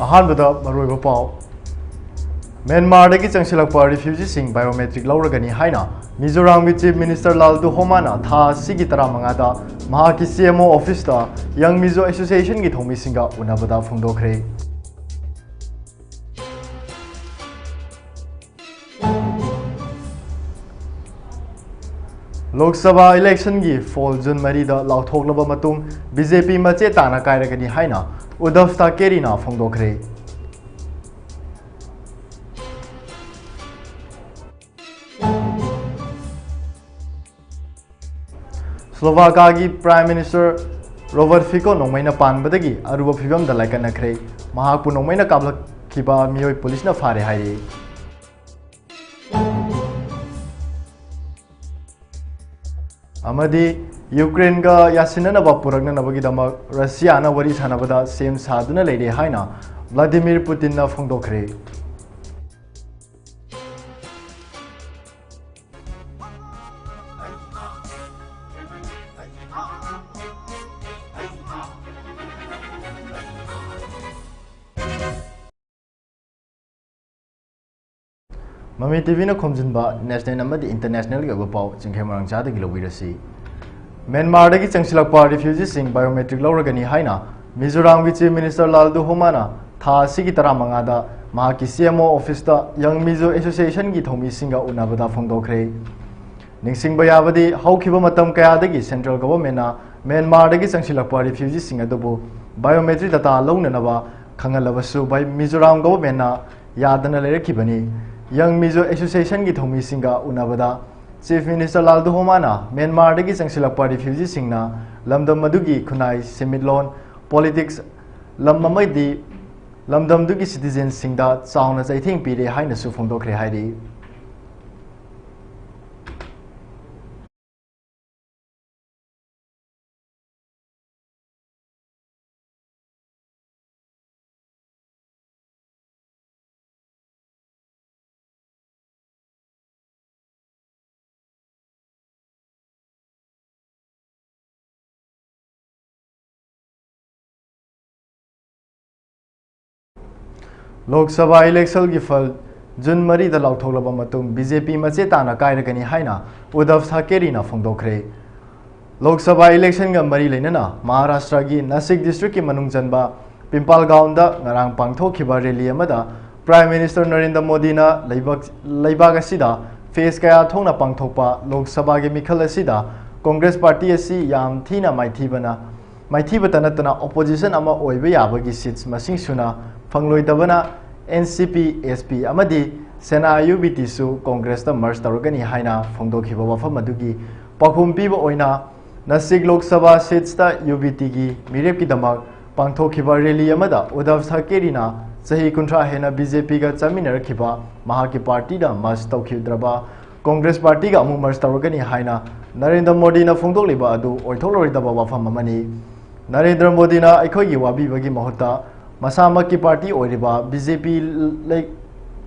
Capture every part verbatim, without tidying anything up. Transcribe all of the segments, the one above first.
ꯑꯍꯥꯟꯕꯗ ꯃꯔꯨꯑꯣꯏꯕ ꯄꯥꯎ꯫ ꯃ꯭ꯌꯥꯟꯃꯥꯔꯗꯒꯤ ꯆꯪꯁꯤꯜꯂꯛꯄ ꯔꯤꯐ꯭ꯌꯨꯖꯤꯁꯤꯡ ꯕꯥꯏꯑꯣꯃꯦꯇ꯭ꯔꯤꯛ ꯂꯧꯔꯒꯅꯤ ꯍꯥꯏꯅ ꯃꯤꯖꯣꯔꯥꯝꯒꯤ ꯆꯤꯐ ꯃꯤꯅꯤꯁꯇꯔ ꯂꯥꯜ ꯗꯨꯍꯣꯃꯥꯅ ꯊꯥ ꯑꯁꯤꯒꯤ ꯇꯔꯥꯃꯉꯥꯗ ꯃꯍꯥꯛꯀꯤ ꯁꯤ ꯑꯦꯝ ꯑꯣ ꯑꯣꯐꯤꯁꯇ ꯌꯪ ꯃꯤꯖꯣ ꯑꯦꯁꯣꯁꯤꯌꯦꯁꯟꯒꯤ ꯊꯧꯃꯤꯁꯤꯡꯒ ꯎꯅꯕꯗ ꯐꯣꯡꯗꯣꯛꯈ꯭ꯔꯦ꯫ ꯂꯣꯛ ꯁꯚꯥ ꯏꯂꯦꯛꯁꯟꯒꯤ ꯐꯣꯜ ꯖꯨꯟ ꯃꯔꯤꯗ ꯂꯥꯎꯊꯣꯛꯂꯕ ꯃꯇꯨꯡ ꯕꯤ ꯖꯦ ꯄꯤ ꯃꯆꯦ ꯇꯥꯅ ꯀꯥꯏꯔꯒꯅꯤ ꯍꯥꯏꯅ ꯎꯗꯙꯕ ꯊꯥꯀꯦꯔꯤꯅ ꯐꯣꯡꯗꯣꯛꯈ꯭ꯔꯦ꯫ ꯁ꯭ꯂꯣꯚꯥꯀꯥꯒꯤ ꯄ꯭ꯔꯥꯏꯝ ꯃꯤꯅꯤꯁꯇꯔ ꯔꯣꯕꯔꯠ ꯐꯤꯀꯣ ꯅꯣꯡꯃꯩꯅ ꯄꯥꯟꯕꯗꯒꯤ ꯑꯔꯨꯕ ꯐꯤꯕꯝꯗ ꯂꯥꯏꯀꯠꯅꯈ꯭ꯔꯦ꯫ ꯃꯍꯥꯛꯄꯨ ꯅꯣꯡꯃꯩꯅ ꯀꯥꯞꯂꯛꯈꯤꯕ ꯃꯤꯑꯣꯏ ꯄꯨꯂꯤꯁꯅ ꯐꯥꯔꯦ ꯍꯥꯏꯔꯤ꯫ ꯑꯃꯗꯤ ꯌꯨꯀ꯭ꯔꯦꯟꯒ ꯌꯥꯁꯤꯟꯅꯅꯕ ꯄꯨꯔꯛꯅꯅꯕꯒꯤꯗꯃꯛ ꯔꯁꯤꯌꯥꯅ ꯋꯥꯔꯤ ꯁꯥꯟꯅꯕꯗ ꯁꯦꯝ ꯁꯥꯗꯨꯅ ꯂꯩꯔꯦ ꯍꯥꯏꯅ ꯚ꯭ꯂꯥꯗꯤꯃꯤꯔ ꯄꯨꯇꯤꯟꯅ ꯐꯣꯡꯗꯣꯛꯈ꯭ꯔꯦ꯫ ꯃꯃꯤ ꯇꯤꯚꯤꯅ ꯈꯣꯝꯖꯤꯟꯕ ꯅꯦꯁꯅꯦꯜ ꯑꯃꯗꯤ ꯏꯟꯇꯔꯅꯦꯁꯅꯦꯜꯒꯤ ꯑꯣꯏꯕ ꯄꯥꯎ ꯆꯤꯡꯈꯩ ꯃꯔꯥꯡꯆꯥꯗꯒꯤ ꯂꯧꯕꯤꯔꯁꯤ꯫ ꯃ꯭ꯌꯥꯟꯃꯥꯔꯗꯒꯤ ꯆꯪꯁꯤꯜꯂꯛꯄ ꯔꯤꯐ꯭ꯌꯨꯖꯤꯁꯤꯡ ꯕꯥꯏꯑꯣꯃꯦꯇ꯭ꯔꯤꯛ ꯂꯧꯔꯒꯅꯤ ꯍꯥꯏꯅ ꯃꯤꯖꯣꯔꯥꯝꯒꯤ ꯆꯤꯐ ꯃꯤꯅꯤꯁꯇꯔ ꯂꯥꯜ ꯗꯨꯍꯣꯃꯥꯅ ꯊꯥ ꯑꯁꯤꯒꯤ ꯇꯔꯥꯃꯉꯥꯗ ꯃꯍꯥꯛꯀꯤ ꯁꯤ ꯑꯦꯝ ꯑꯣ ꯑꯣꯐꯤꯁꯇ ꯌꯪ ꯃꯤꯖꯣ ꯑꯦꯁꯣꯁꯤꯌꯦꯁꯟꯒꯤ ꯊꯧꯃꯤꯁꯤꯡꯒ ꯎꯅꯕꯗ ꯐꯣꯡꯗꯣꯛꯈ꯭ꯔꯦ꯫ ꯅꯤꯡꯁꯤꯡꯕ ꯌꯥꯕꯗꯤ, ꯍꯧꯈꯤꯕ ꯃꯇꯝ ꯀꯌꯥꯗꯒꯤ ꯁꯦꯟꯇ꯭ꯔꯦꯜ ꯒꯚꯔꯟꯃꯦꯟꯠꯅ ꯃ꯭ꯌꯥꯟꯃꯥꯔꯗꯒꯤ ꯆꯪꯁꯤꯜꯂꯛꯄ ꯔꯤꯐ꯭ꯌꯨꯖꯤꯁꯤꯡ ꯑꯗꯨꯕꯨ ꯕꯥꯏꯑꯣꯃꯦꯇ꯭ꯔꯤꯛ ꯗꯇꯥ ꯂꯧꯅꯅꯕ ꯈꯪꯍꯜꯂꯕꯁꯨ ꯕꯥꯏ-, ꯃꯤꯖꯣꯔꯥꯝ ꯒꯚꯔꯟꯃꯦꯟꯠꯅ ꯌꯥꯗꯅ ꯂꯩꯔꯛꯈꯤꯕꯅꯤ꯫ ꯌꯪ ꯃꯤꯖꯣ ꯑꯦꯁꯣꯁꯤꯌꯦꯁꯟꯒꯤ ꯊꯧꯃꯤꯁꯤꯡꯒ ꯎꯅꯕꯗ ꯆꯤꯐ ꯃꯤꯅꯤꯁꯇꯔ ꯂꯥꯜ ꯗꯨꯍꯣꯃꯥꯅ ꯃ꯭ꯌꯥꯟꯃꯥꯔꯗꯒꯤ ꯆꯪꯁꯤꯜꯂꯛꯄ ꯔꯤꯐ꯭ꯌꯨꯖꯤꯁꯤꯡꯅ ꯂꯝꯗꯝ ꯑꯗꯨꯒꯤ ꯈꯨꯟꯅꯥꯏ, ꯁꯦꯟꯃꯤꯠꯂꯣꯟ, ꯄꯣꯂꯤꯇꯤꯛꯁ, ꯂꯝ ꯑꯃꯗꯤ ꯂꯝꯗꯝꯗꯨꯒꯤ ꯁꯤꯇꯤꯖꯦꯟꯁꯤꯡꯗ ꯆꯥꯎꯅ ꯆꯩꯊꯦꯡ ꯄꯤꯔꯦ ꯍꯥꯏꯅꯁꯨ ꯐꯣꯡꯗꯣꯛꯈ꯭ꯔꯦ ꯍꯥꯏꯔꯤ꯫ ꯂꯣꯛ ꯁꯚꯥ ꯏꯂꯦꯛꯁꯟꯒꯤ ꯐꯜ ꯖꯨꯟ ꯃꯔꯤꯗ ꯂꯥꯎꯊꯣꯛꯂꯕ ꯃꯇꯨꯡ ꯕꯤ ꯖꯦ ꯄꯤ ꯃꯆꯦ ꯇꯥꯅ ꯀꯥꯏꯔꯒꯅꯤ ꯍꯥꯏꯅ ꯎꯗꯕ ꯊꯥꯀꯦꯔꯤꯅ ꯐꯣꯡꯗꯣꯛꯈ꯭ꯔꯦ꯫ ꯂꯣꯛ ꯁꯚꯥ ꯏꯂꯦꯛꯁꯟꯒ ꯃꯔꯤ ꯂꯩꯅꯅ ꯃꯍꯥꯔꯥꯁꯇ꯭ꯔꯒꯤ ꯅꯥꯁꯤꯛ ꯗꯤꯁꯇ꯭ꯔꯤꯛꯀꯤ ꯃꯅꯨꯡ ꯆꯟꯕ ꯄꯤꯝꯄꯥꯜꯒꯥꯎꯟꯗ ꯉꯔꯥꯡ ꯄꯥꯡꯊꯣꯛꯈꯤꯕ ꯔꯦꯂꯤ ꯑꯃꯗ ꯄ꯭ꯔꯥꯏꯝ ꯃꯤꯅꯤꯁꯇꯔ ꯅꯔꯦꯟꯗ꯭ꯔ ꯃꯣꯗꯤꯅ ꯂꯩꯕꯥꯛ, ꯂꯩꯕꯥꯛ ꯑꯁꯤꯗ ꯐꯦꯖ ꯀꯌꯥ ꯊꯣꯛꯅ ꯄꯥꯡꯊꯣꯛꯄ ꯂꯣꯛ ꯁꯚꯥꯒꯤ ꯃꯤꯈꯜ ꯑꯁꯤꯗ ꯀꯣꯡꯒ꯭ꯔꯦꯁ ꯄꯥꯔꯇꯤ ꯑꯁꯤ ꯌꯥꯝ ꯊꯤꯅ ꯃꯥꯏꯊꯤꯕꯅ ꯃꯥꯏꯊꯤꯕꯇ ꯅꯠꯇꯅ ꯑꯣꯄꯣꯖꯤꯁꯟ ꯑꯃ ꯑꯣꯏꯕ ꯌꯥꯕꯒꯤ ꯁꯤꯠꯁ ꯃꯁꯤꯡ ꯁꯨꯅ ꯐꯪꯂꯣꯏꯗꯕꯅ ꯑꯦꯟ ꯁꯤ ꯄꯤ, ꯑꯦꯁ ꯄꯤ ꯑꯃꯗꯤ ꯁꯦꯅꯥ ꯌꯨ ꯕꯤ ꯇꯤꯁꯨ ꯀꯣꯡꯒ꯭ꯔꯦꯁꯇ ꯃꯔꯖ ꯇꯧꯔꯒꯅꯤ ꯍꯥꯏꯅ ꯐꯣꯡꯗꯣꯛꯈꯤꯕ ꯋꯥꯐꯝ ꯑꯗꯨꯒꯤ ꯄꯥꯎꯈꯨꯝ ꯄꯤꯕ ꯑꯣꯏꯅ ꯅꯥꯁꯤꯛ ꯂꯣꯛ ꯁꯚꯥ ꯁꯤꯠꯁꯇ ꯌꯨ ꯕꯤ ꯇꯤꯒꯤ ꯃꯤꯔꯦꯞꯀꯤꯗꯃꯛ ꯄꯥꯡꯊꯣꯛꯈꯤꯕ ꯔꯦꯂꯤ ꯑꯃꯗ ꯎꯗꯕ ꯊꯥꯀꯦꯔꯤꯅ ꯆꯍꯤ ꯀꯨꯟꯊ꯭ꯔꯥ ꯍꯦꯟꯅ ꯕꯤ ꯖꯦ ꯄꯤꯒ ꯆꯥꯃꯤꯟꯅꯔꯛꯈꯤꯕ ꯃꯍꯥꯛꯀꯤ ꯄꯥꯔꯇꯤꯗ ꯃꯔꯖ ꯇꯧꯈꯤꯗ꯭ꯔꯕ ꯀꯣꯡꯒ꯭ꯔꯦꯁ ꯄꯥꯔꯇꯤꯒ ꯑꯃꯨꯛ ꯃꯔꯖ ꯇꯧꯔꯒꯅꯤ ꯍꯥꯏꯅ ꯅꯔꯦꯟꯗ꯭ꯔ ꯃꯣꯗꯤꯅ ꯐꯣꯡꯗꯣꯛꯂꯤꯕ ꯑꯗꯨ ꯑꯣꯏꯊꯣꯛꯂꯔꯣꯏꯗꯕ ꯋꯥꯐꯝ ꯑꯃꯅꯤ꯫ ꯅꯔꯦꯟꯗ꯭ꯔ ꯃꯣꯗꯤꯅ ꯑꯩꯈꯣꯏꯒꯤ ꯋꯥꯕꯤꯕꯒꯤ ꯃꯍꯨꯠꯇ ꯃꯁꯥꯃꯛꯀꯤ ꯄꯥꯔꯇꯤ ꯑꯣꯏꯔꯤꯕ ꯕꯤ ꯖꯦ ꯄꯤ ꯂꯩ-,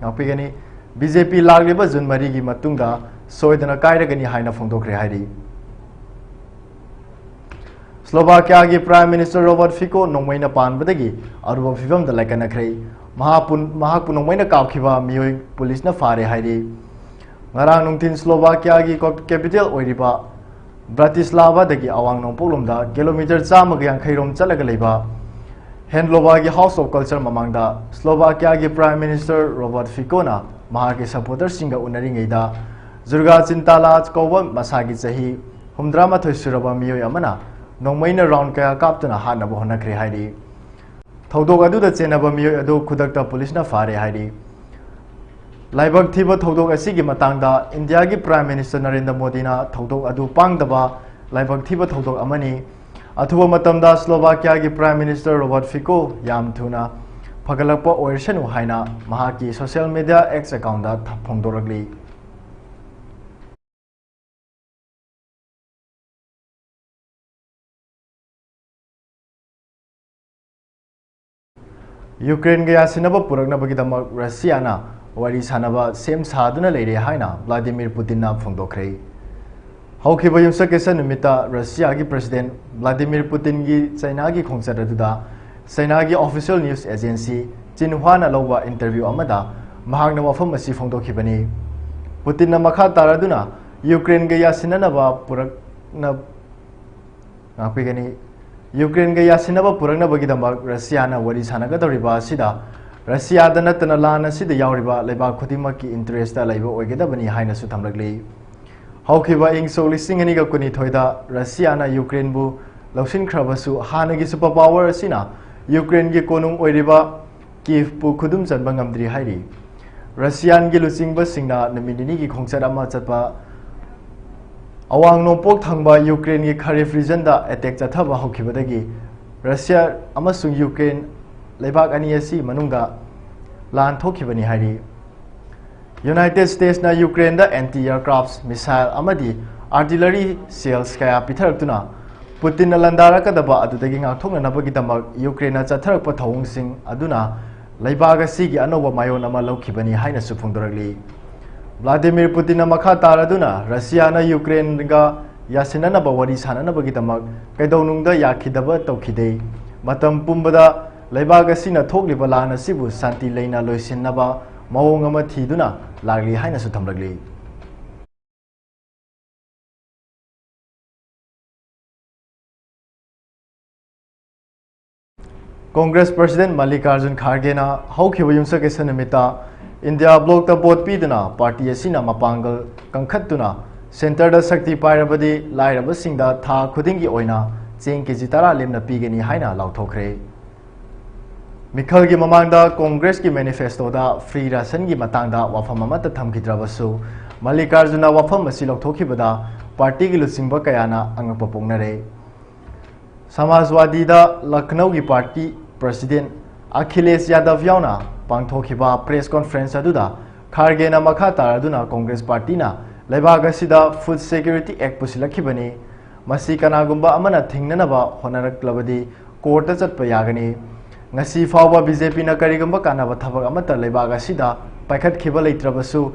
ꯉꯥꯛꯄꯤꯒꯅꯤ꯫ ꯕꯤ ꯖꯦ ꯄꯤ ꯂꯥꯛꯂꯤꯕ ꯖꯨꯟ ꯃꯔꯤꯒꯤ ꯃꯇꯨꯡꯗ ꯁꯣꯏꯗꯅ ꯀꯥꯏꯔꯒꯅꯤ ꯍꯥꯏꯅ ꯐꯣꯡꯗꯣꯛꯈ꯭ꯔꯦ ꯍꯥꯏꯔꯤ꯫ ꯁ꯭ꯂꯣꯚꯥꯀꯤꯌꯥꯒꯤ ꯄ꯭ꯔꯥꯏꯝ ꯃꯤꯅꯤꯁꯇꯔ ꯔꯣꯕꯔꯠ ꯐꯤꯀꯣ ꯅꯣꯡꯃꯩꯅ ꯄꯥꯟꯕꯗꯒꯤ ꯑꯔꯨꯕ ꯐꯤꯕꯝꯗ ꯂꯥꯏꯀꯠꯅꯈ꯭ꯔꯦ꯫ ꯃꯍꯥꯛꯄꯨ, ꯃꯍꯥꯛꯄꯨ ꯅꯣꯡꯃꯩꯅ ꯀꯥꯞꯈꯤꯕ ꯃꯤꯑꯣꯏ ꯄꯨꯂꯤꯁꯅ ꯐꯥꯔꯦ ꯍꯥꯏꯔꯤ꯫ ꯉꯔꯥꯡ ꯅꯨꯡꯊꯤꯜ ꯁ꯭ꯂꯣꯚꯥꯀꯤꯌꯥꯒꯤ ꯀꯣ-, ꯀꯦꯄꯤꯇꯦꯜ ꯑꯣꯏꯔꯤꯕ ꯕ꯭ꯔꯥꯇꯤꯁꯂꯥꯚꯥꯗꯒꯤ ꯑꯋꯥꯡ ꯅꯣꯡꯄꯣꯛꯂꯣꯝꯗ ꯀꯤꯂꯣꯃꯤꯇꯔ ꯆꯥꯝꯃꯒ ꯌꯥꯡꯈꯩ ꯔꯣꯝ ꯆꯠꯂꯒ ꯂꯩꯕ ꯍꯦꯟꯂꯣꯚꯥꯒꯤ ꯍꯥꯎꯁ ꯑꯣꯐ ꯀꯜꯆꯔ ꯃꯃꯥꯡꯗ ꯁ꯭ꯂꯣꯚꯥꯀꯤꯌꯥꯒꯤ ꯄ꯭ꯔꯥꯏꯝ ꯃꯤꯅꯤꯁꯇꯔ ꯔꯣꯕꯔꯠ ꯐꯤꯀꯣꯅ ꯃꯍꯥꯛꯀꯤ ꯁꯄꯣꯔꯇꯔꯁꯤꯡꯒ ꯎꯅꯔꯤꯉꯩꯗ ꯖꯨꯔꯒꯥ ꯆꯤꯟꯇꯥꯂꯥꯖ ꯀꯧꯕ ꯃꯁꯥꯒꯤ ꯆꯍꯤ ꯍꯨꯝꯗ꯭ꯔꯥ ꯃꯥꯊꯣꯏ ꯁꯨꯔꯕ ꯃꯤꯑꯣꯏ ꯑꯃꯅ ꯅꯣꯡꯃꯩꯅ ꯔꯥꯎꯟ ꯀꯌꯥ ꯀꯥꯞꯇꯨꯅ ꯍꯥꯠꯅꯕ ꯍꯣꯠꯅꯈ꯭ꯔꯦ ꯍꯥꯏꯔꯤ꯫ ꯊꯧꯗꯣꯛ ꯑꯗꯨꯗ ꯆꯦꯟꯅꯕ ꯃꯤꯑꯣꯏ ꯑꯗꯨ ꯈꯨꯗꯛꯇ ꯄꯨꯂꯤꯁꯅ ꯐꯥꯔꯦ ꯍꯥꯏꯔꯤ꯫ ꯂꯥꯏꯕꯛ ꯊꯤꯕ ꯊꯧꯗꯣꯛ ꯑꯁꯤꯒꯤ ꯃꯇꯥꯡꯗ ꯏꯟꯗꯤꯌꯥꯒꯤ ꯄ꯭ꯔꯥꯏꯝ ꯃꯤꯅꯤꯁꯇꯔ ꯅꯔꯦꯟꯗ꯭ꯔ ꯃꯣꯗꯤꯅ ꯊꯧꯗꯣꯛ ꯑꯗꯨ ꯄꯥꯡꯗꯕ ꯂꯥꯏꯕꯛ ꯊꯤꯕ ꯊꯧꯗꯣꯛ ꯑꯃꯅꯤ꯫ ꯑꯊꯨꯕ ꯃꯇꯝꯗ ꯁ꯭ꯂꯣꯚꯥꯀꯤꯌꯥꯒꯤ ꯄ꯭ꯔꯥꯏꯝ ꯃꯤꯅꯤꯁꯇꯔ ꯔꯣꯕꯔꯠ ꯐꯤꯀꯣ ꯌꯥꯝ ꯊꯨꯅ ꯐꯒꯠꯂꯛꯄ ꯑꯣꯏꯔꯁꯅꯨ ꯍꯥꯏꯅ ꯃꯍꯥꯛꯀꯤ ꯁꯣꯁꯤꯌꯦꯜ ꯃꯤꯗꯤꯌꯥ ꯑꯦꯛꯁ ꯑꯦꯀꯥꯎꯟꯗ ꯊ-, ꯐꯣꯡꯗꯣꯔꯛꯂꯤ꯫ ꯌꯨꯀ꯭ꯔꯦꯟꯒ ꯌꯥꯁꯤꯟꯅꯕ ꯄꯨꯔꯛꯅꯕꯒꯤꯗꯃꯛ ꯔꯁꯤꯌꯥꯅ ꯋꯥꯔꯤ ꯁꯥꯅꯕ ꯁꯦꯝ ꯁꯥꯗꯨꯅ ꯂꯩꯔꯦ ꯍꯥꯏꯅ ꯚ꯭ꯂꯥꯗꯤꯃꯤꯔ ꯄꯨꯇꯤꯟꯅ ꯐꯣꯡꯗꯣꯛꯈ꯭ꯔꯦ꯫ ꯍꯧꯈꯤꯕ ꯌꯨꯝꯁꯀꯩꯁ ꯅꯨꯃꯤꯠꯇ ꯔꯁꯤꯌꯥꯒꯤ ꯄ꯭ꯔꯁꯤꯗꯦꯟ ꯚ꯭ꯂꯥꯗꯤꯃꯤꯔ ꯄꯨꯇꯤꯟꯒꯤ ꯆꯩꯅꯥꯒꯤ ꯈꯣꯡꯆꯠ ꯑꯗꯨꯗ ꯆꯩꯅꯥꯒꯤ ꯑꯣꯐꯤꯁꯤꯌꯦꯜ ꯅ꯭ꯌꯨꯁ ꯑꯦꯖꯦꯟꯁꯤ ꯁꯤꯟꯍ꯭ꯋꯥꯅ ꯂꯧꯕ interview ꯑꯃꯗ ꯃꯍꯥꯛꯅ ꯋꯥꯐꯝ ꯑꯁꯤ ꯐꯣꯡꯗꯣꯛꯈꯤꯕꯅꯤ꯫ ꯄꯨꯇꯤꯟꯅ ꯃꯈꯥ ꯇꯥꯔꯗꯨꯅ ꯌꯨꯀ꯭ꯔꯦꯟꯒ ꯌꯥꯁꯤꯟꯅꯅꯕ ꯄꯨꯔꯛꯅ-, ꯉꯥꯛꯄꯤꯒꯅꯤ꯫ ꯌꯨꯀ꯭ꯔꯦꯟꯒ ꯌꯥꯁꯤꯟꯅꯕ ꯄꯨꯔꯛꯅꯕꯒꯤꯗꯃꯛ ꯔꯁꯤꯌꯥꯅ ꯋꯥꯔꯤ ꯁꯥꯟꯅꯒꯗꯧꯔꯤꯕ ꯑꯁꯤꯗ ꯔꯁꯤꯌꯥꯗ ꯅꯠꯇꯅ ꯂꯥꯟ ꯑꯁꯤꯗ ꯌꯥꯎꯔꯤꯕ ꯂꯩꯕꯥꯛ ꯈꯨꯗꯤꯡꯃꯛꯀꯤ interest ꯂꯩꯕ ꯑꯣꯏꯒꯗꯕꯅꯤ ꯍꯥꯏꯅꯁꯨ ꯊꯝꯂꯛꯂꯤ꯫ ꯍꯧꯈꯤꯕ ꯏꯪ ꯁꯣꯛ ꯂꯤꯁꯤꯡ ꯑꯅꯤꯒ ꯀꯨꯟꯅꯤꯊꯣꯏꯗ ꯔꯁꯤꯌꯥꯅ ꯌꯨꯀ꯭ꯔꯦꯟꯕꯨ ꯂꯧꯁꯤꯟꯈ꯭ꯔꯕꯁꯨ, ꯍꯥꯟꯅꯒꯤ super power ꯑꯁꯤꯅ ꯌꯨꯀ꯭ꯔꯦꯟꯒꯤ ꯀꯣꯅꯨꯡ ꯑꯣꯏꯔꯤꯕ ꯀꯤꯚꯄꯨ ꯈꯨꯗꯨꯝ ꯆꯟꯕ ꯉꯝꯗ꯭ꯔꯤ ꯍꯥꯏꯔꯤ꯫ ꯔꯁꯤꯌꯥꯟꯒꯤ ꯂꯨꯆꯤꯡꯕꯁꯤꯡꯅ ꯅꯨꯃꯤꯠ ꯅꯤꯅꯤꯒꯤ ꯈꯣꯡꯆꯠ ꯑꯃ ꯆꯠꯄ ꯑꯋꯥꯡ ꯅꯣꯡꯄꯣꯛ ꯊꯪꯕ ꯌꯨꯀ꯭ꯔꯦꯟꯒꯤ Kharkiv regionꯗ attack ꯆꯠꯊꯕ ꯍꯧꯈꯤꯕꯗꯒꯤ ꯔꯁꯤꯌꯥ ꯑꯃꯁꯨꯡ ꯌꯨꯀ꯭ꯔꯦꯟ ꯂꯩꯕꯥꯛ ꯑꯅꯤ ꯑꯁꯤ ꯃꯅꯨꯡꯗ ꯂꯥꯟ ꯊꯣꯛꯈꯤꯕꯅꯤ ꯍꯥꯏꯔꯤ꯫ United Statesꯅ ꯌꯨꯀ꯭ꯔꯦꯟꯗ anti aircraft missile ꯑꯃꯗꯤ artillery shells ꯀꯌꯥ ꯄꯤꯊꯔꯛꯇꯨꯅ ꯄꯨꯇꯤꯟꯅ ꯂꯥꯟꯗꯥꯔꯛꯀꯗꯕ ꯑꯗꯨꯗꯒꯤ ꯉꯥꯛꯊꯣꯛꯅꯅꯕꯒꯤꯗꯃꯛ ꯌꯨꯀ꯭ꯔꯦꯟꯅ ꯆꯠꯊꯔꯛꯄ ꯊꯧꯑꯣꯡꯁꯤꯡ ꯑꯗꯨꯅ ꯂꯩꯕꯥꯛ ꯑꯁꯤꯒꯤ ꯑꯅꯧꯕ ꯃꯥꯏꯑꯣꯟ ꯑꯃ ꯂꯧꯈꯤꯕꯅꯤ ꯍꯥꯏꯅꯁꯨ ꯐꯣꯡꯗꯣꯔꯛꯂꯤ꯫ ꯚ꯭ꯂꯥꯗꯤꯃꯤꯔ ꯄꯨꯇꯤꯟꯅ ꯃꯈꯥ ꯇꯥꯔꯗꯨꯅ ꯔꯁꯤꯌꯥꯅ ꯌꯨꯀ꯭ꯔꯦꯟꯒ ꯌꯥꯁꯤꯟꯅꯅꯕ ꯋꯥꯔꯤ ꯁꯥꯟꯅꯅꯕꯒꯤꯗꯃꯛ ꯀꯩꯗꯧꯅꯨꯡꯗ ꯌꯥꯈꯤꯗꯕ ꯇꯧꯈꯤꯗꯦ꯫ ꯃꯇꯝ ꯄꯨꯝꯕꯗ ꯂꯩꯕꯥꯛ ꯑꯁꯤꯅ ꯊꯣꯛꯂꯤꯕ ꯂꯥꯟ ꯑꯁꯤꯕꯨ ꯁꯥꯟꯇꯤ ꯂꯩꯅ ꯂꯣꯏꯁꯤꯟꯅꯕ ꯃꯑꯣꯡ ꯑꯃ ꯊꯤꯗꯨꯅ ꯂꯥꯛꯂꯤ ꯍꯥꯏꯅꯁꯨ ꯊꯝꯂꯛꯂꯤ꯫ Congress President ꯃꯜꯂꯤꯀꯥꯔꯖꯨꯟ ꯈꯥꯔꯒꯦꯅ ꯍꯧꯈꯤꯕ ꯌꯨꯝꯁꯀꯩꯁ ꯅꯨꯃꯤꯠꯇ ꯏꯟꯗꯤꯌꯥ ꯕ꯭ꯂꯣꯛꯇ ꯚꯣꯠ ꯄꯤꯗꯨꯅ ꯄꯥꯔꯇꯤ ꯑꯁꯤꯅ ꯃꯄꯥꯡꯒꯜ ꯀꯟꯈꯠꯇꯨꯅ ꯁꯦꯟꯇꯔꯗ ꯁꯛꯇꯤ ꯄꯥꯏꯔꯕꯗꯤ ꯂꯥꯏꯔꯕꯁꯤꯡꯗ ꯊꯥ ꯈꯨꯗꯤꯡꯒꯤ ꯑꯣꯏꯅ ꯆꯦꯡ ꯀꯦꯖꯤ ꯇꯔꯥ ꯂꯦꯝꯅ ꯄꯤꯒꯅꯤ ꯍꯥꯏꯅ ꯂꯥꯎꯊꯣꯛꯈ꯭ꯔꯦ꯫ ꯃꯤꯈꯜꯒꯤ ꯃꯃꯥꯡꯗ ꯀꯣꯡꯒ꯭ꯔꯦꯁꯀꯤ manifestoꯗ free rationꯒꯤ ꯃꯇꯥꯡꯗ ꯋꯥꯐꯝ ꯑꯃꯠꯇ ꯊꯝꯈꯤꯗ꯭ꯔꯕꯁꯨ, ꯃꯜꯂꯤꯀꯥꯔꯖꯨꯟꯅ ꯋꯥꯐꯝ ꯑꯁꯤ ꯂꯧꯊꯣꯛꯈꯤꯕꯗ ꯄꯥꯔꯇꯤꯒꯤ ꯂꯨꯆꯤꯡꯕ ꯀꯌꯥꯅ ꯑꯉꯛꯄ ꯄꯣꯛꯅꯔꯦ꯫ ꯁꯃꯥꯖꯋꯥꯗꯤꯗ ꯂꯈꯅꯧꯒꯤ ꯄꯥꯔꯇꯤ president ꯑꯈꯤꯂꯦꯁ ꯌꯥꯗꯕ ꯌꯥꯎꯅ ꯄꯥꯡꯊꯣꯛꯈꯤꯕ press conference ꯑꯗꯨꯗ ꯈꯥꯔꯒꯦꯅ ꯃꯈꯥ ꯇꯥꯔꯗꯨꯅ ꯀꯣꯡꯒ꯭ꯔꯦꯁ ꯄꯥꯔꯇꯤꯅ ꯂꯩꯕꯥꯛ ꯑꯁꯤꯗ food security act ꯄꯨꯁꯤꯜꯂꯛꯈꯤꯕꯅꯤ, ꯃꯁꯤ ꯀꯅꯥꯒꯨꯝꯕ ꯑꯃꯅ ꯊꯤꯡꯅꯅꯕ ꯍꯣꯠꯅꯔꯛꯂꯕꯗꯤ courtꯇ ꯆꯠꯄ ꯌꯥꯒꯅꯤ꯫ ꯉꯁꯤ ꯐꯥꯎꯕ BJPꯅ ꯀꯔꯤꯒꯨꯝꯕ ꯀꯥꯟꯅꯕ ꯊꯕꯛ ꯑꯃꯠꯇ ꯂꯩꯕꯥꯛ ꯑꯁꯤꯗ ꯄꯥꯏꯈꯠꯈꯤꯕ ꯂꯩꯇ꯭ꯔꯕꯁꯨ,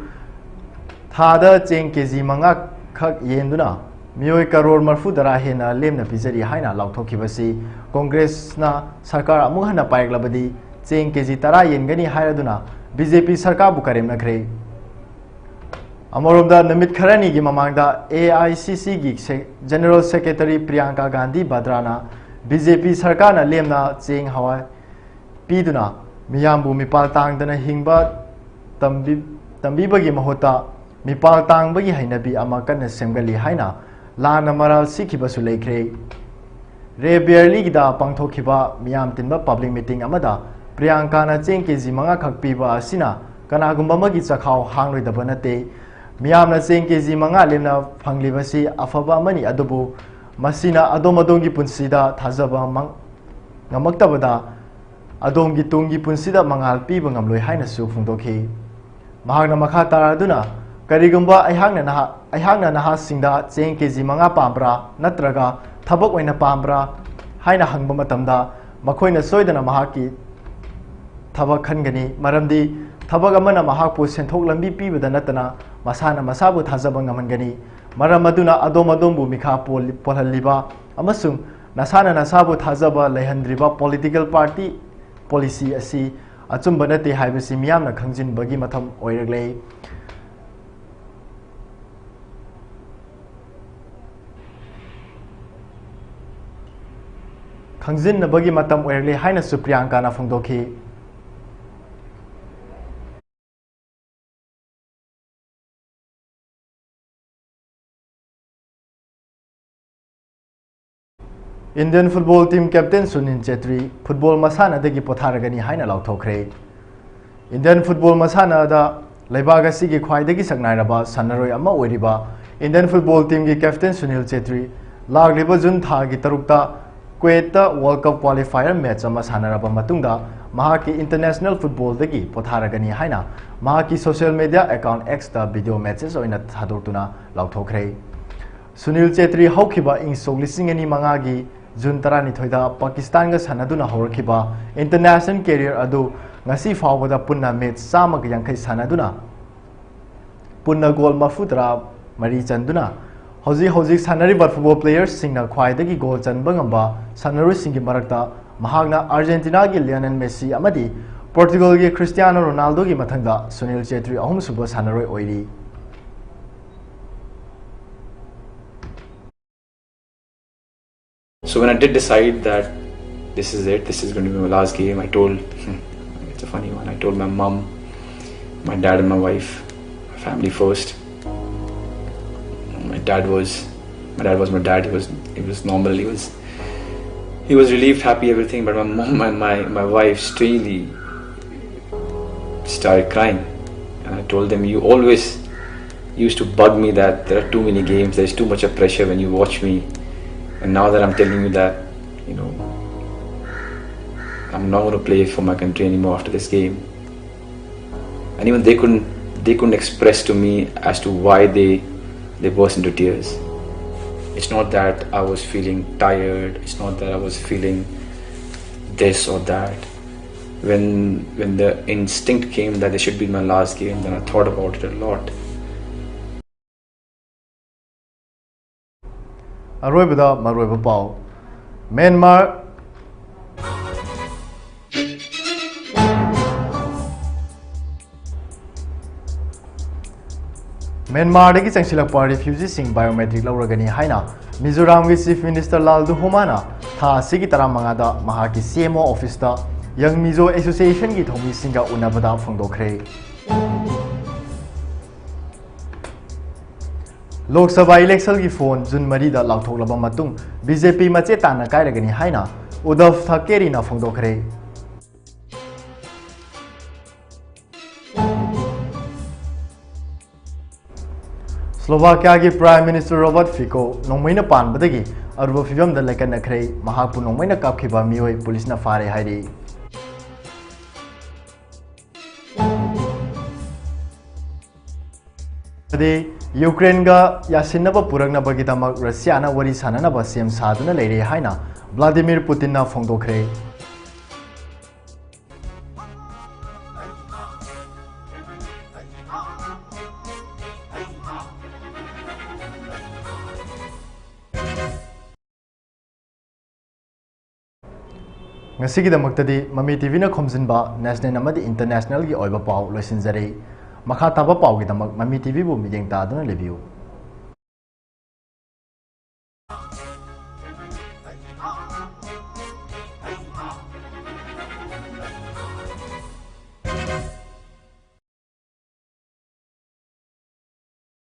ꯊꯥꯗ ꯆꯦꯡ ꯀꯦꯖꯤ ꯃꯉꯥ ꯈꯛ ꯌꯦꯟꯗꯨꯅ ꯃꯤꯑꯣꯏ ꯀꯔꯣꯔ ꯃꯔꯐꯨ ꯇꯔꯥ ꯍꯦꯟꯅ ꯂꯦꯝꯅ ꯄꯤꯖꯔꯤ ꯍꯥꯏꯅ ꯂꯥꯎꯊꯣꯛꯈꯤꯕꯁꯤ ꯀꯣꯡꯒ꯭ꯔꯦꯁꯅ ꯁꯔꯀꯥꯔ ꯑꯃꯨꯛ ꯍꯟꯅ ꯄꯥꯏꯔꯛꯂꯕꯗꯤ ꯆꯦꯡ ꯀꯦꯖꯤ ꯇꯔꯥ ꯌꯦꯟꯒꯅꯤ ꯍꯥꯏꯔꯗꯨꯅ ꯕꯤ ꯖꯦ ꯄꯤ ꯁꯔꯀꯥꯔꯕꯨ ꯀꯔꯦꯝꯅꯈ꯭ꯔꯦ꯫ ꯑꯃꯔꯣꯝꯗ, ꯅꯨꯃꯤꯠ ꯈꯔꯅꯤꯒꯤ ꯃꯃꯥꯡꯗ ꯑꯦ ꯑꯥꯏ ꯁꯤ ꯁꯤꯒꯤ ꯁꯦ-, ꯖꯦꯅꯔꯦꯜ ꯁꯦꯀ꯭ꯔꯦꯇꯔꯤ ꯄ꯭ꯔꯤꯌꯥꯡꯀꯥ ꯒꯥꯟꯙꯤ ꯚꯗ꯭ꯔꯥꯅ ꯕꯤ ꯖꯦ ꯄꯤ ꯁꯔꯀꯥꯔꯅ ꯂꯦꯝꯅ ꯆꯦꯡ ꯍꯋꯥꯏ ꯄꯤꯗꯨꯅ ꯃꯤꯌꯥꯝꯕꯨ ꯃꯤꯄꯥꯜ ꯇꯥꯡꯗꯅ ꯍꯤꯡꯕ ꯇꯝꯕꯤ-, ꯇꯝꯕꯤꯕꯒꯤ ꯃꯍꯨꯠꯇ ꯃꯤꯄꯥꯜ ꯇꯥꯡꯕꯒꯤ ꯍꯩꯅꯕꯤ ꯑꯃ ꯀꯟꯅ ꯁꯦꯝꯒꯠꯂꯤ ꯍꯥꯏꯅ ꯂꯥꯟꯅ ꯃꯔꯥꯜ ꯁꯤꯈꯤꯕꯁꯨ ꯂꯩꯈ꯭ꯔꯦ꯫ ꯔꯦ ꯕꯤꯌꯔꯂꯤꯒꯤꯗ ꯄꯥꯡꯊꯣꯛꯈꯤꯕ ꯃꯤꯌꯥꯝ ꯇꯤꯟꯕ ꯄꯕ꯭ꯂꯤꯛ ꯃꯤꯇꯤꯡ ꯑꯃꯗ ꯄ꯭ꯔꯤꯌꯥꯡꯀꯥꯅ ꯆꯦꯡ ꯀꯦꯖꯤ ꯃꯉꯥ ꯈꯛ ꯄꯤꯕ ꯑꯁꯤꯅ ꯀꯅꯥꯒꯨꯝꯕ ꯑꯃꯒꯤ ꯆꯈꯥꯎ ꯍꯥꯡꯂꯣꯏꯗꯕ ꯅꯠꯇꯦ꯫ ꯃꯤꯌꯥꯝꯅ ꯆꯦꯡ ꯀꯦꯖꯤ ꯃꯉꯥ ꯂꯦꯝꯅ ꯐꯪꯂꯤꯕꯁꯤ ꯑꯐꯕ ꯑꯃꯅꯤ, ꯑꯗꯨꯕꯨ ꯃꯁꯤꯅ ꯑꯗꯣꯝ ꯑꯗꯣꯝꯒꯤ ꯄꯨꯟꯁꯤꯗ ꯊꯥꯖꯕ ꯃꯪ-, ꯉꯝꯃꯛꯇꯕꯗ ꯑꯗꯣꯝꯒꯤ ꯇꯨꯡꯒꯤ ꯄꯨꯟꯁꯤꯗ ꯃꯉꯥꯜ ꯄꯤꯕ ꯉꯝꯂꯣꯏ ꯍꯥꯏꯅꯁꯨ ꯐꯣꯡꯗꯣꯛꯈꯤ꯫ ꯃꯍꯥꯛꯅ ꯃꯈꯥ ꯇꯥꯔꯗꯨꯅ, "ꯀꯔꯤꯒꯨꯝꯕ ꯑꯩꯍꯥꯛꯅ ꯅꯍꯥ-, ꯑꯩꯍꯥꯛꯅ ꯅꯍꯥꯁꯤꯡꯗ ꯆꯦꯡ ꯀꯦꯖꯤ ꯃꯉꯥ ꯄꯥꯝꯕ꯭ꯔꯥ ꯅꯠꯇ꯭ꯔꯒ ꯊꯕꯛ ꯑꯣꯏꯅ ꯄꯥꯝꯕ꯭ꯔꯥ ꯍꯥꯏꯅ ꯍꯪꯕ ꯃꯇꯝꯗ, ꯃꯈꯣꯏꯅ ꯁꯣꯏꯗꯅ ꯃꯍꯥꯛꯀꯤ ꯊꯕꯛ ꯈꯟꯒꯅꯤ, ꯃꯔꯝꯗꯤ ꯊꯕꯛ ꯑꯃꯅ ꯃꯍꯥꯛꯄꯨ ꯁꯦꯟꯊꯣꯛ ꯂꯝꯕꯤ ꯄꯤꯕꯗ ꯅꯠꯇꯅ ꯃꯁꯥꯅ ꯃꯁꯥꯕꯨ ꯊꯥꯖꯕ ꯉꯝꯍꯟꯒꯅꯤ꯫ ꯃꯔꯝ ꯑꯗꯨꯅ ꯑꯗꯣꯝ ꯑꯗꯣꯝꯕꯨ ꯃꯤꯈꯥ ꯄꯣꯜ-, ꯄꯣꯜꯍꯜꯂꯤꯕ ꯑꯃꯁꯨꯡ ꯅꯁꯥꯅ ꯅꯁꯥꯕꯨ ꯊꯥꯖꯕ ꯂꯩꯍꯟꯗ꯭ꯔꯤꯕ ꯄꯣꯂꯤꯇꯤꯀꯦꯜ ꯄꯥꯔꯇꯤ ꯄꯣꯂꯤꯁꯤ ꯑꯁꯤ ꯑꯆꯨꯝꯕ ꯅꯠꯇꯦ ꯍꯥꯏꯕꯁꯤ ꯃꯤꯌꯥꯝꯅ ꯈꯪꯖꯤꯟꯕꯒꯤ ꯃꯊꯧ ꯑꯣꯏꯔꯛꯂꯦ꯫ ꯈꯪꯖꯤꯟꯅꯕꯒꯤ ꯃꯇꯝ ꯑꯣꯏꯔꯛꯂꯦ" ꯍꯥꯏꯅꯁꯨ ꯄ꯭ꯔꯤꯌꯥꯡꯀꯥꯅ ꯐꯣꯡꯗꯣꯛꯈꯤ꯫ Indian football team captain Sunil Chhetri football ꯃꯁꯥꯟꯅꯗꯒꯤ ꯄꯣꯊꯥꯔꯒꯅꯤ ꯍꯥꯏꯅ ꯂꯥꯎꯊꯣꯛꯈ꯭ꯔꯦ꯫ Indian football ꯃꯁꯥꯟꯅꯗ ꯂꯩꯕꯥꯛ ꯑꯁꯤꯒꯤ ꯈ꯭ꯋꯥꯏꯗꯒꯤ ꯁꯛꯅꯥꯏꯔꯕ ꯁꯥꯟꯅꯔꯣꯏ ꯑꯃ ꯑꯣꯏꯔꯤꯕ Indian football teamꯒꯤ captain Sunil Chhetri ꯂꯥꯛꯂꯤꯕ ꯖꯨꯟ ꯊꯥꯒꯤ ꯇꯔꯨꯛꯇ ꯀ꯭ꯋꯦꯠꯇ World Cup qualifier match ꯑꯃ ꯁꯥꯟꯅꯔꯕ ꯃꯇꯨꯡꯗ ꯃꯍꯥꯛꯀꯤ international footballꯗꯒꯤ ꯄꯣꯊꯥꯔꯒꯅꯤ ꯍꯥꯏꯅ ꯃꯍꯥꯛꯀꯤ social media account Xꯇ video message ꯑꯣꯏꯅ ꯊꯥꯗꯣꯛꯇꯨꯅ ꯂꯥꯎꯊꯣꯛꯈ꯭ꯔꯦ꯫ ꯁꯨꯅꯤꯜ ꯆꯦꯇ꯭ꯔꯤ ꯍꯧꯈꯤꯕ ꯏꯪ ꯁꯣꯛ ꯂꯤꯁꯤꯡ ꯑꯅꯤ ꯃꯉꯥꯒꯤ ꯖꯨꯟ ꯇꯔꯥꯅꯤꯊꯣꯏꯗ ꯄꯥꯀꯤꯁꯇꯥꯟꯒ ꯁꯥꯟꯅꯗꯨꯅ ꯍꯧꯔꯛꯈꯤꯕ international career ꯑꯗꯨ ꯉꯁꯤ ꯐꯥꯎꯕꯗ ꯄꯨꯟꯅ match ꯆꯥꯝꯃꯒ ꯌꯥꯡꯈꯩ ꯁꯥꯟꯅꯗꯨꯅ ꯄꯨꯟꯅ goal ꯃꯔꯤꯐꯨ ꯇꯔꯥ ꯃꯔꯤ ꯆꯟꯗꯨꯅ ꯍꯧꯖꯤꯛ ꯍꯧꯖꯤꯛ ꯁꯥꯟꯅꯔꯤꯕ football playerꯁꯤꯡꯅ ꯈ꯭ꯋꯥꯏꯗꯒꯤ goal ꯆꯟꯕ ꯉꯝꯕ ꯁꯥꯟꯅꯔꯣꯏꯁꯤꯡꯒꯤ ꯃꯔꯛꯇ ꯃꯍꯥꯛꯅ ꯑꯥꯔꯖꯦꯟꯇꯤꯅꯥꯒꯤ ꯂꯤꯑꯣꯅꯦꯜ ꯃꯦꯁꯤ ꯑꯃꯗꯤ ꯄꯣꯔꯇꯨꯒꯜꯒꯤ ꯈ꯭ꯔꯤꯁꯇꯤꯌꯥꯅꯣ ꯔꯣꯅꯥꯜꯗꯣꯒꯤ ꯃꯊꯪꯗ ꯁꯨꯅꯤꯜ ꯆꯦꯇ꯭ꯔꯤ ꯑꯍꯨꯝꯁꯨꯕ ꯁꯥꯟꯅꯔꯣꯏ ꯑꯣꯏꯔꯤ꯫ So when I did decide that this is it, this is going to be my last game, I told, it's a funny one, I told my mom, my dad and my wife, my family first. My dad was, my dad was my dad. He was, he was normal. He was, he was relieved, happy, everything. But my mom and my, my wife strangely started crying, and I told them, "You always used to bug me that there are too many games, there's too much of pressure when you watch me, and now that I'm telling you that, you know, I'm not going to play for my country anymore after this game." And even they couldn't, they couldn't express to me as to why they, they burst into tears. It's not that I was feeling tired, it's not that I was feeling this or that. When, when the instinct came that this should be my last game, then I thought about it a lot. ꯑꯔꯣꯏꯕꯗ ꯃꯔꯨꯑꯣꯏꯕ ꯄꯥꯎ꯫ Myanmar, ꯃ꯭ꯌꯥꯟꯃꯥꯔꯗꯒꯤ ꯆꯪꯁꯤꯜꯂꯛꯄ ꯔꯤꯐ꯭ꯌꯨꯖꯤꯁꯤꯡ biometric ꯂꯧꯔꯒꯅꯤ ꯍꯥꯏꯅ ꯃꯤꯖꯣꯔꯥꯝꯒꯤ chief minister ꯂꯥꯜꯗꯨꯍꯣꯃꯥꯅ ꯊꯥ ꯑꯁꯤꯒꯤ ꯇꯔꯥꯃꯉꯥꯗ ꯃꯍꯥꯛꯀꯤ ꯁꯤ M O ꯑꯣꯐꯤꯁꯇ ꯌꯪ ꯃꯤꯖꯣ ꯑꯦꯁꯣꯁꯤꯌꯦꯁꯟꯒꯤ ꯊꯧꯃꯤꯁꯤꯡꯒ ꯎꯅꯕꯗ ꯐꯣꯡꯗꯣꯛꯈ꯭ꯔꯦ꯫ Lok Sabha ꯏꯂꯦꯛꯁꯟꯒꯤ phone June ꯃꯔꯤꯗ ꯂꯥꯎꯊꯣꯛꯂꯕ ꯃꯇꯨꯡ ꯕꯤ ꯖꯦ ꯄꯤ ꯃꯆꯦ ꯇꯥꯅ ꯀꯥꯏꯔꯒꯅꯤ ꯍꯥꯏꯅ ꯎꯗꯚ ꯊꯥꯀꯦꯔꯤꯅ ꯐꯣꯡꯗꯣꯛꯈ꯭ꯔꯦ꯫ ꯁ꯭ꯂꯣꯚꯥꯀꯤꯌꯥꯒꯤ ꯄ꯭ꯔꯥꯏꯝ ꯃꯤꯅꯤꯁꯇꯔ ꯔꯣꯕꯔꯠ ꯐꯤꯀꯣ ꯅꯣꯡꯃꯩꯅ ꯄꯥꯟꯕꯗꯒꯤ ꯑꯔꯨꯕ ꯐꯤꯚꯝꯗ ꯂꯩꯀꯠꯅꯈ꯭ꯔꯦ꯫ ꯃꯍꯥꯛꯄꯨ ꯅꯣꯡꯃꯩꯅ ꯀꯥꯞꯈꯤꯕ ꯃꯤꯑꯣꯏ ꯄꯨꯂꯤꯁꯅ ꯐꯥꯔꯦ ꯍꯥꯏꯔꯤ꯫ ꯑꯗꯤ ꯌꯨꯀ꯭ꯔꯦꯟꯒ ꯌꯥꯁꯤꯟꯅꯕ ꯄꯨꯔꯛꯅꯕꯒꯤꯗꯃꯛ ꯔꯁꯤꯌꯥꯅ ꯋꯥꯔꯤ ꯁꯥꯅꯅꯕ ꯁꯦꯝ ꯁꯥꯗꯨꯅ ꯂꯩꯔꯦ ꯍꯥꯏꯅ ꯚ꯭ꯂꯥꯗꯤꯃꯤꯔ ꯄꯨꯇꯤꯟꯅ ꯐꯣꯡꯗꯣꯛꯈ꯭ꯔꯦ꯫ ꯉꯁꯤꯒꯤꯗꯃꯛꯇꯗꯤ ꯃꯃꯤ ꯇꯤꯚꯤꯅ ꯈꯣꯝꯖꯤꯟꯕ national ꯑꯃꯗꯤ internationalꯒꯤ ꯑꯣꯏꯕ ꯄꯥꯎ ꯂꯣꯏꯁꯤꯟꯖꯔꯦ꯫ ꯃꯈꯥ ꯇꯥꯕ ꯄꯥꯎꯒꯤꯗꯃꯛ ꯃꯃꯤ ꯇꯤꯚꯤꯕꯨ ꯃꯤꯠꯌꯦꯡ ꯇꯥꯗꯨꯅ ꯂꯩꯕꯤꯌꯨ꯫